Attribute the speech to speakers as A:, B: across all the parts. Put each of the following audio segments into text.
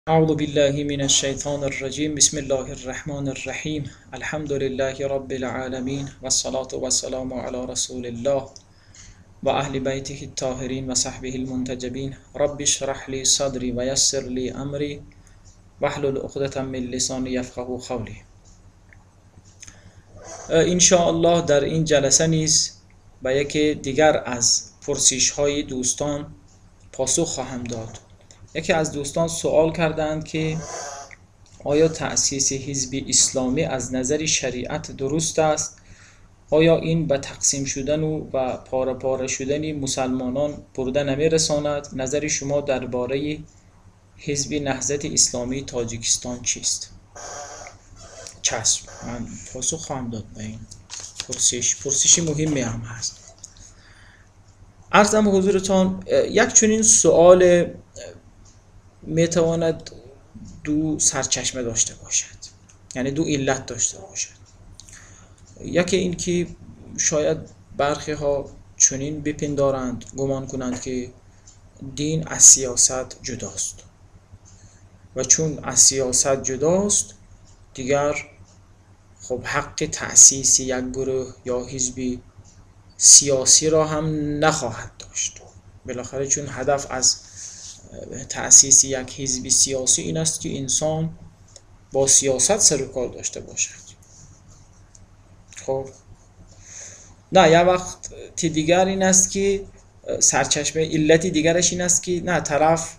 A: أعوذ بالله من الشيطان الرجيم. بسم الله الرحمن الرحيم. الحمد لله رب العالمين والصلاة والسلام على رسول الله وأهل بيته الطاهرين وصحبه المنتجبين. رب اشرح لي صدري ويسر لي أمري واحلل عقدة من لساني يفقهوا قولي. إن شاء الله در این جلسه نیز به یکی دیگر از پرسش های دوستان پاسخ خواهم داد. یکی از دوستان سوال کردند که آیا تأسیس حزب اسلامی از نظر شریعت درست است؟ آیا این به تقسیم شدن و پاره پاره شدن مسلمانان برده نمی رساند؟ نظر شما درباره حزب نهضت اسلامی تاجیکستان چیست؟ چشم، من پاسخ خواهم داد به این پرسش. پرسش مهمی هم هست. عرضم حضورتان یک چنین سوال میتواند دو سرچشمه داشته باشد، یعنی دو علت داشته باشد. یکی این که شاید برخی ها چنین بپندارند، گمان کنند که دین از سیاست جداست و چون از سیاست جداست دیگر خب حق تأسیس یک گروه یا حزب سیاسی را هم نخواهد داشت. بالاخره چون هدف از تأسیس یک حزب سیاسی این است که انسان با سیاست سر و کار داشته باشد. خب نه، یه وقت دیگر این است که سرچشمه علتی دیگرش این است که نه، طرف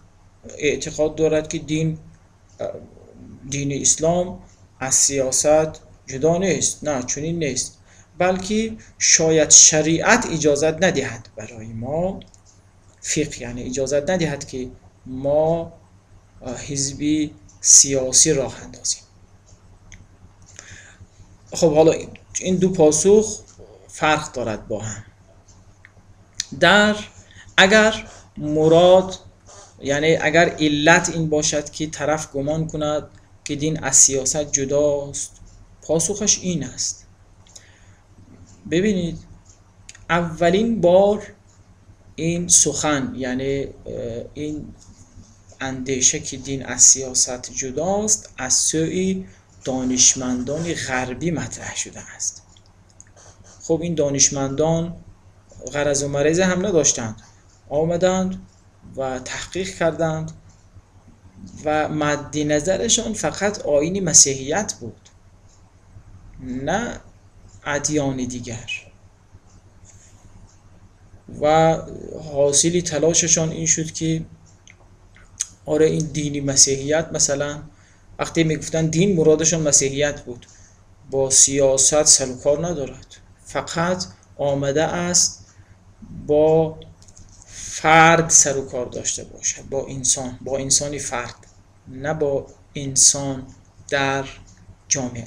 A: اعتقاد دارد که دین اسلام از سیاست جدا نیست. نه، چنین نیست، بلکه شاید شریعت اجازت ندهد برای ما، فقه یعنی اجازت ندهد که ما حزب سیاسی راه اندازیم. خب حالا این دو پاسخ فرق دارد با هم. در اگر مراد، یعنی اگر علت این باشد که طرف گمان کند که دین از سیاست جداست، پاسخش این است. ببینید، اولین بار این سخن، یعنی این اندیشه که دین از سیاست جداست، از سوی دانشمندان غربی مطرح شده است. خب این دانشمندان غرض و مرض هم نداشتند، آمدند و تحقیق کردند و مد نظرشان فقط آیین مسیحیت بود، نه ادیان دیگر. و حاصل تلاششان این شد که آره این دینی مسیحیت، مثلا وقتی میگفتن دین مرادشان مسیحیت بود، با سیاست سر و کار ندارد، فقط آمده است با فرد سر و کار داشته باشد، با انسان، با انسانی فرد، نه با انسان در جامعه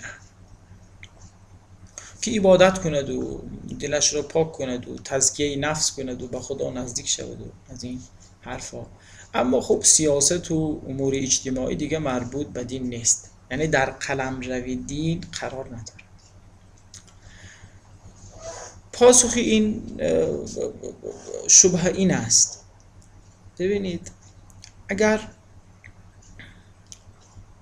A: که عبادت کند و دلش را پاک کند و تزکیه نفس کند و به خدا نزدیک شود و از این حرفا. اما خب سیاست و امور اجتماعی دیگه مربوط به دین نیست، یعنی در قلمرو دین قرار نداره. پاسخ این شبهه این است. ببینید، اگر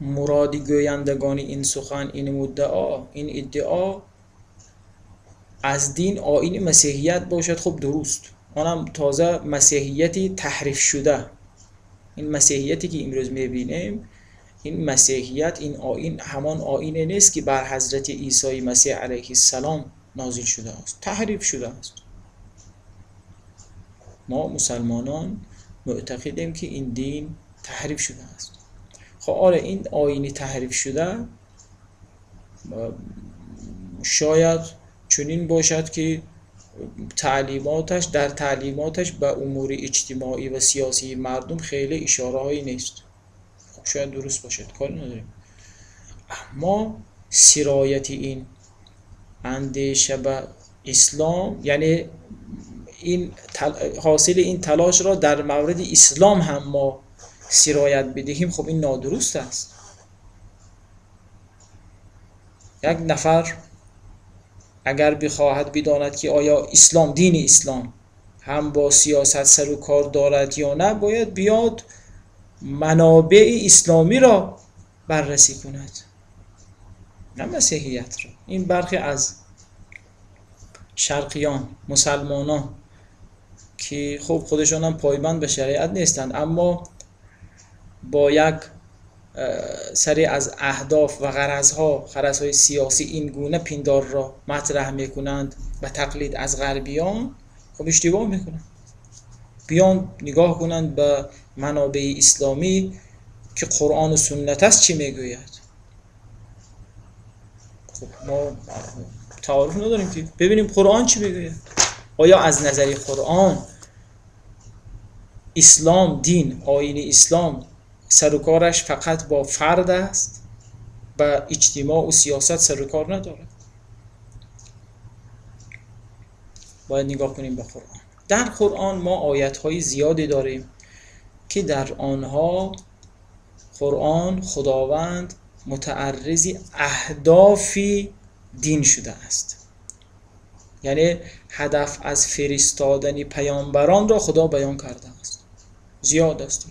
A: مرادی گویندگان این سخن، این مدعا، این ادعا از دین آیین مسیحیت باشد، خب درست، آنم تازه مسیحیتی تحریف شده. این مسیحیتی که امروز میبینیم، این مسیحیت، این آیین همان آیین نیست که بر حضرت عیسی مسیح علیه السلام نازل شده است، تحریف شده است. ما مسلمانان معتقدیم که این دین تحریف شده است. خب آره، این آیینی تحریف شده شاید چنین باشد که تعلیماتش، در تعلیماتش به امور اجتماعی و سیاسی مردم خیلی اشاره هایی نیست. خب شاید درست باشد، کاری نداریم. اما سرایت این اندیشه به اسلام، یعنی این حاصل این تلاش را در مورد اسلام هم ما سرایت بدهیم، خب این نادرست است. یک نفر اگر بخواهد بداند که آیا اسلام، دین اسلام هم با سیاست سر و کار دارد یا نه، باید بیاد منابع اسلامی را بررسی کند، نه مسیحیت را. این برخی از شرقیان، مسلمانان که خب خودشان هم پایبند به شریعت نیستند، اما با یک سری از اهداف و غرضهای سیاسی این گونه پندار را مطرح میکنند و تقلید از غربیان، خب اشتباه میکنند. بیان نگاه کنند به منابع اسلامی که قرآن و سنت است چی میگوید. خب ما تعارف نداریم که ببینیم قرآن چی میگوید. آیا از نظر قرآن اسلام، دین، آیین اسلام سر و کارش فقط با فرد است و اجتماع و سیاست سر و کار ندارد؟ باید نگاه کنیم به قرآن. در قرآن ما آیت‌های زیادی داریم که در آنها قرآن، خداوند متعرض اهدافی دین شده است. یعنی هدف از فرستادن پیامبران را خدا بیان کرده است. زیاد است.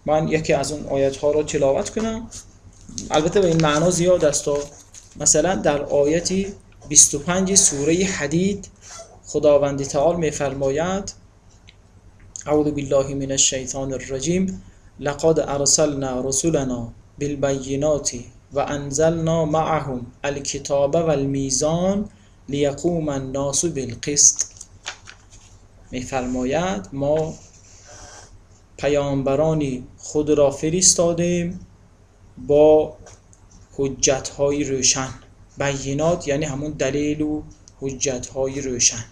A: من یکی از اون آیت ها را تلاوت کنم، البته به این معنا زیاد است. مثلا در آیت 25 سوره حدید خداوند تعالی می‌فرماید: اعوذ بالله من الشیطان الرجیم، لقد ارسلنا رسلنا بالبینات و انزلنا معهم الکتاب والمیزان لیقوم الناس بالقسط. می‌فرماید ما پیامبرانی خود را فرستادیم با حجت‌های روشن. بینات یعنی همون دلیل و حجت‌های روشن،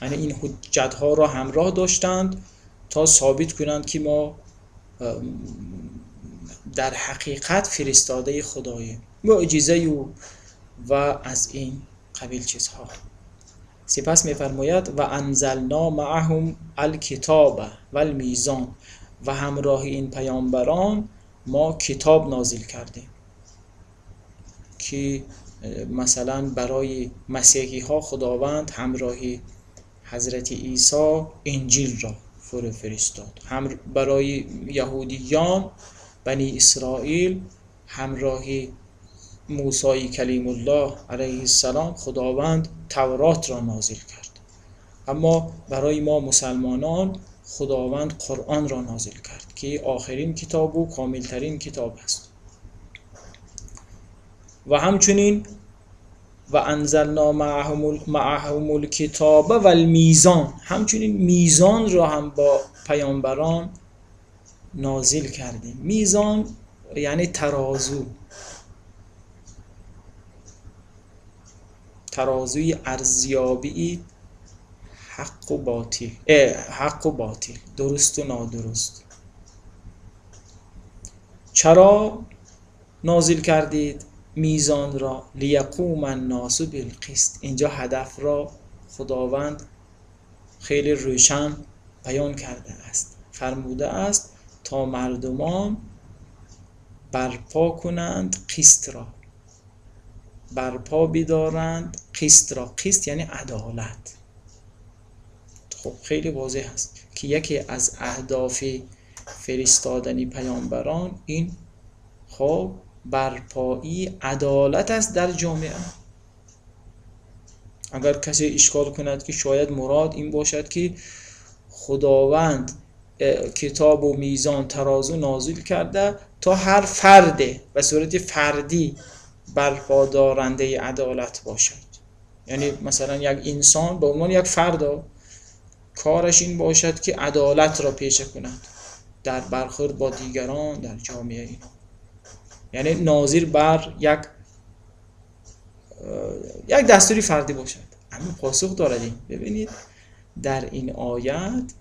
A: یعنی این حجت‌ها را همراه داشتند تا ثابت کنند که ما در حقیقت فرستاده خداییم، معجزه و از این قبیل چیزها. سپس می‌فرماید و انزلنا معهم الکتاب والمیزان، و همراه این پیامبران ما کتاب نازل کردیم که مثلا برای مسیحی ها خداوند همراهی حضرت عیسی انجیل را فرو فرستاد، هم برای یهودیان بنی اسرائیل همراهی موسی کلیم الله علیه السلام خداوند تورات را نازل کرد. اما برای ما مسلمانان خداوند قرآن را نازل کرد که آخرین کتاب و کاملترین کتاب است. و همچنین و انزلنا معهم الکتاب و المیزان، همچنین میزان را هم با پیامبران نازل کردیم. میزان یعنی ترازو، ترازوی ارزیابی حق و باطل، حق و باطل، درست و نادرست. چرا نازل کردید میزان را؟ لیقوم الناس بالقسط. اینجا هدف را خداوند خیلی روشن بیان کرده است، فرموده است تا مردمان برپا کنند قسط را، برپا بدارند قسط را. قسط یعنی عدالت. خب خیلی واضح است که یکی از اهداف فرستادن پیامبران این خب برپایی عدالت است در جامعه. اگر کسی اشکال کند که شاید مراد این باشد که خداوند کتاب و میزان ترازو نازل کرده تا هر فرد به صورت فردی برپا دارنده عدالت باشد، یعنی مثلا یک انسان به عنوان یک فرد کارش این باشد که عدالت را پیشه کند در برخورد با دیگران در جامعه اینا، یعنی ناظر بر یک دستوری فردی باشد. اما پاسخ دارد این. ببینید در این آیت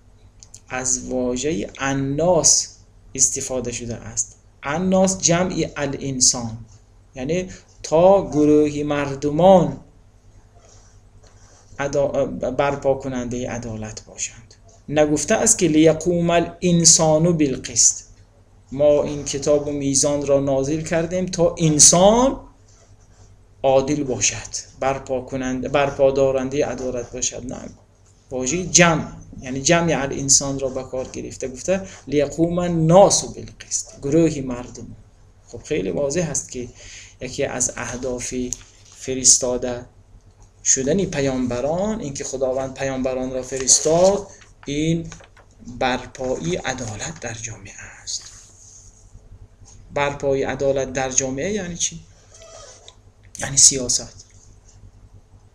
A: از واژه الناس استفاده شده است. الناس جمع الانسان، یعنی تا گروهی مردمان برپا کننده عدالت باشند. نگفته است که لیقوم الانسان بالقسط. ما این کتاب و میزان را نازل کردیم تا انسان عادل باشد، برپا دارنده عدالت باشد. نه، واژه جمع یعنی جمع الانسان را به کار گرفته، گفته لیقوم الناس بالقسط، گروهی مردم. خب خیلی واضح است که یکی از اهداف فرستاده شدن پیامبران، اینکه خداوند پیامبران را فرستاد، این برپایی عدالت در جامعه است. برپایی عدالت در جامعه یعنی چی؟ یعنی سیاست.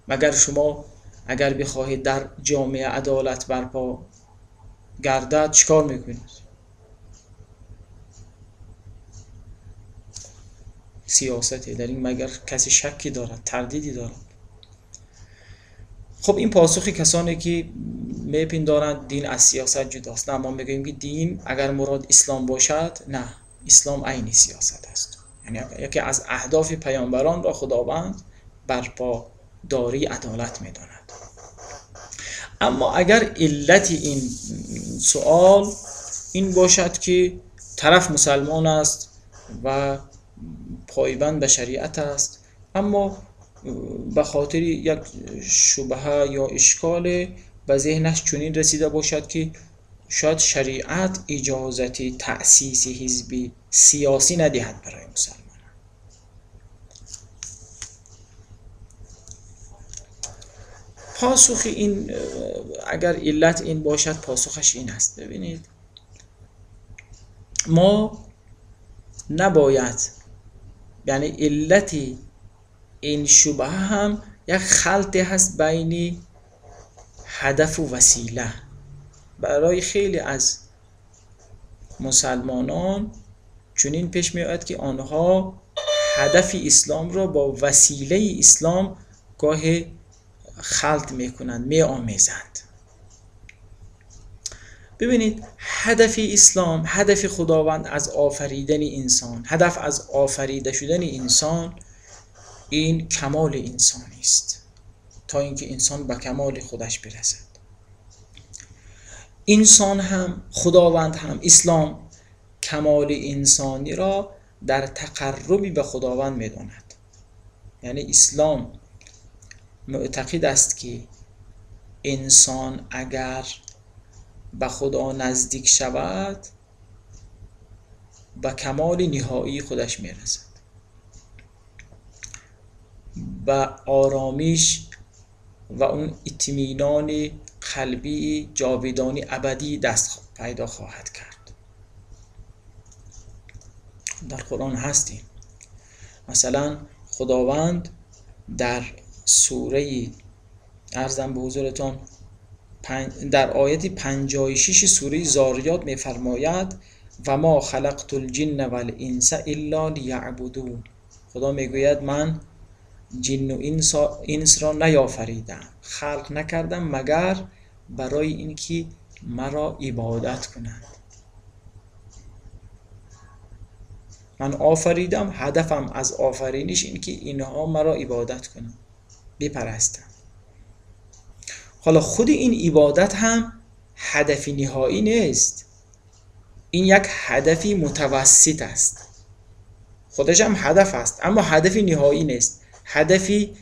A: مگر شما اگر بخواهید در جامعه عدالت برپا گردد چیکار میکنید؟ سیاستی در این مگر کسی شکی دارد، تردیدی دارد؟ خب این پاسخ کسانی که میپندارند دین از سیاست جداست. نه، ما میگوییم که دین اگر مراد اسلام باشد، نه، اسلام عین سیاست است. یعنی یکی از اهداف پیامبران را خداوند برپا داری عدالت میداند. اما اگر علت این سوال این باشد که طرف مسلمان است و پایبند به شریعت است، اما به خاطر یک شبهه یا اشکال به ذهنش چنین رسیده باشد که شاید شریعت اجازه تأسیس حزب سیاسی ندهد برای مسلمان، پاسخ این اگر علت این باشد پاسخش این است. ببینید، ما نباید، یعنی علت این شبهه هم یک خلطی هست بین هدف و وسیله. برای خیلی از مسلمانان چنین پیش می آید که آنها هدف اسلام را با وسیله اسلام گاه خلط میکنند، می آمیزند. ببینید، هدف اسلام، هدف خداوند از آفریدن انسان، هدف از آفریده شدن انسان این کمال انسانی است، تا اینکه انسان به کمال خودش برسد. انسان هم، خداوند هم، اسلام کمال انسانی را در تقربی به خداوند میداند. یعنی اسلام معتقد است که انسان اگر به خدا نزدیک شود به کمال نهایی خودش میرسد، به آرامش و اون اطمینان قلبی جاودانی ابدی دست پیدا خواهد کرد. در قرآن هستیم، مثلا خداوند در سوره، عرضم به حضورتان، در آیت 56 سوره زاریات میفرماید و ما خلقت الجن والانس الا لیعبدون. خدا میگوید من جن و انس را نیافریدم، خلق نکردم مگر برای اینکه مرا عبادت کنند. من آفریدم، هدفم از آفرینش این که اینها مرا عبادت کنند، بپرستند. حالا خود این عبادت هم هدف نهایی نیست، این یک هدفی متوسط است. خودش هم هدف است اما هدف نهایی نیست، هدفی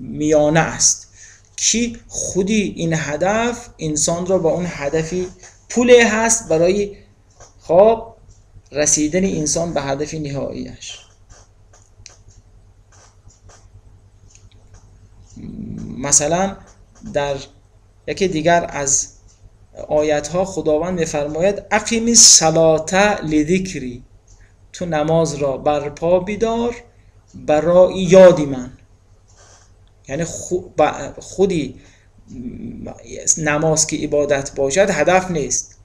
A: میانه است که خودی این هدف انسان را با اون هدفی پول هست برای خب رسیدن انسان به هدف نهاییش. مثلا در یکی دیگر از آیت ها خداوند می‌فرماید اقیم الصلاة لذکری، تو نماز را برپا بیدار برای یادی من. یعنی خودی نماز که عبادت باشد هدف نیست،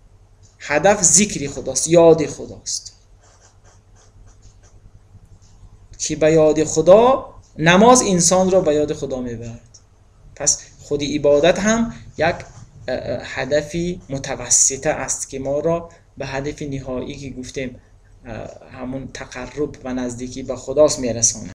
A: هدف ذکری خداست، یاد خداست که به یاد خدا نماز انسان را به یاد خدا میبرد. پس خود عبادت هم یک هدفی متوسطه است که ما را به هدف نهایی که گفتیم همون تقرب و نزدیکی به خداست میرساند.